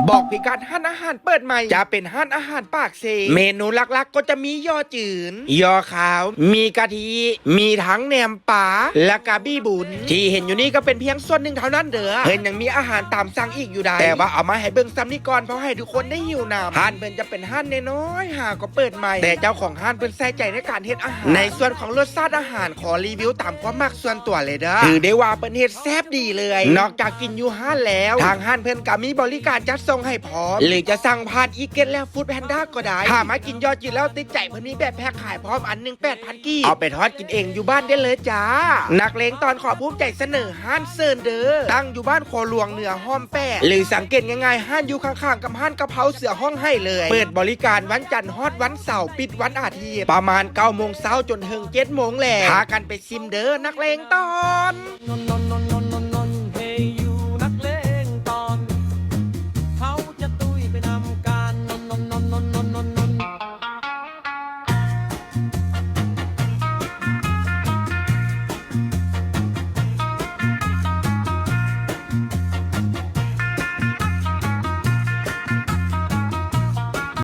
ບອກພິກັດຮ້ານອາຫານເປີດໃໝ່ ຈະເປັນຮ້ານອາຫານປາກເຊ. ເມນູຫຼັກໆກໍຈະມີຍໍ້ຈືນ, ຍໍ້ຂາວ, ມີກະທິ, ມີທັງແໜມປາ ແລະກະບີບຸນ. ທີ່ເຫັນຢູ່ນີ້ກໍເປັນພຽງສ່ວນໜຶ່ງເທົ່ານັ້ນເດີ້. ເພິ່ນຍັງມີອາຫານຕາມສັ່ງອີກຢູ່ໃດ, ແຕ່ວ່າເອົາມາໃຫ້ເບິ່ງສ່ຳນີ້ກ່ອນ ເພາະໃຫ້ທຸກຄົນໄດ້ຫິວນ້ຳ. ຮ້ານເພິ່ນຈະເປັນຮ້ານນ້ອຍໆ ຫາກໍເປີດໃໝ່, ແຕ່ເຈົ້າຂອງຮ້ານເພິ່ນໃສ່ໃຈໃນການເຮັດອາຫານ. ໃນສ່ວນຂອງລົດຊາດອາຫານ ຂໍຣີວິວຕາມຄວາມມັກສ່ວນຕົວເລີຍເດີ້. ຖືໄດ້ວ່າເພິ່ນເຮັດແຊບດີເລີຍ. ນອກຈາກກິນຢູ່ຮ້ານແລ້ວ, ທາງຮ້ານເພິ່ນກໍມີບໍລິການຈັດສົ່ງໃຫ້ພ້ອມ ຫຼືຈະສັ່ງຜ່ານອີເກັດ ແລະຟູດແພນດ້າກໍໄດ້. ຖ້າມາກິນຍໍ້ຈືນແລ້ວຕິດໃຈ, ເພິ່ນມີແບບແພັກຂາຍພ້ອມ ອັນໜຶ່ງ ແປດພັນກີບ. ເອົາໄປທອດກິນເອງຢູ່ບ້ານໄດ້ເລີຍຈ້າ. ນັກເລງຕອນຂໍພູມໃຈສະເໜີຮ້ານເຊີນເດີ້. ຕັ້ງຢູ່ບ້ານຂົວຫຼວງເໜືອຮ່ອມແປດ ຫຼືສັງເກດງ່າຍໆ ຮ້ານຢູ່ຂ້າງໆກັບຮ້ານກະເພົາເສືອຮ້ອງໄຫ້ເລີຍ. ເປີດບໍລິການວັນຈັນຮອດວັນເສົາ, ປິດວັນອາທິດ ປະມານເກົ້າໂມງເຊົ້າຈົນເຖິງເຈັດໂມງແລງ. ພາກັນໄປຊິມເດີ້ ນັກເລງຕອນ.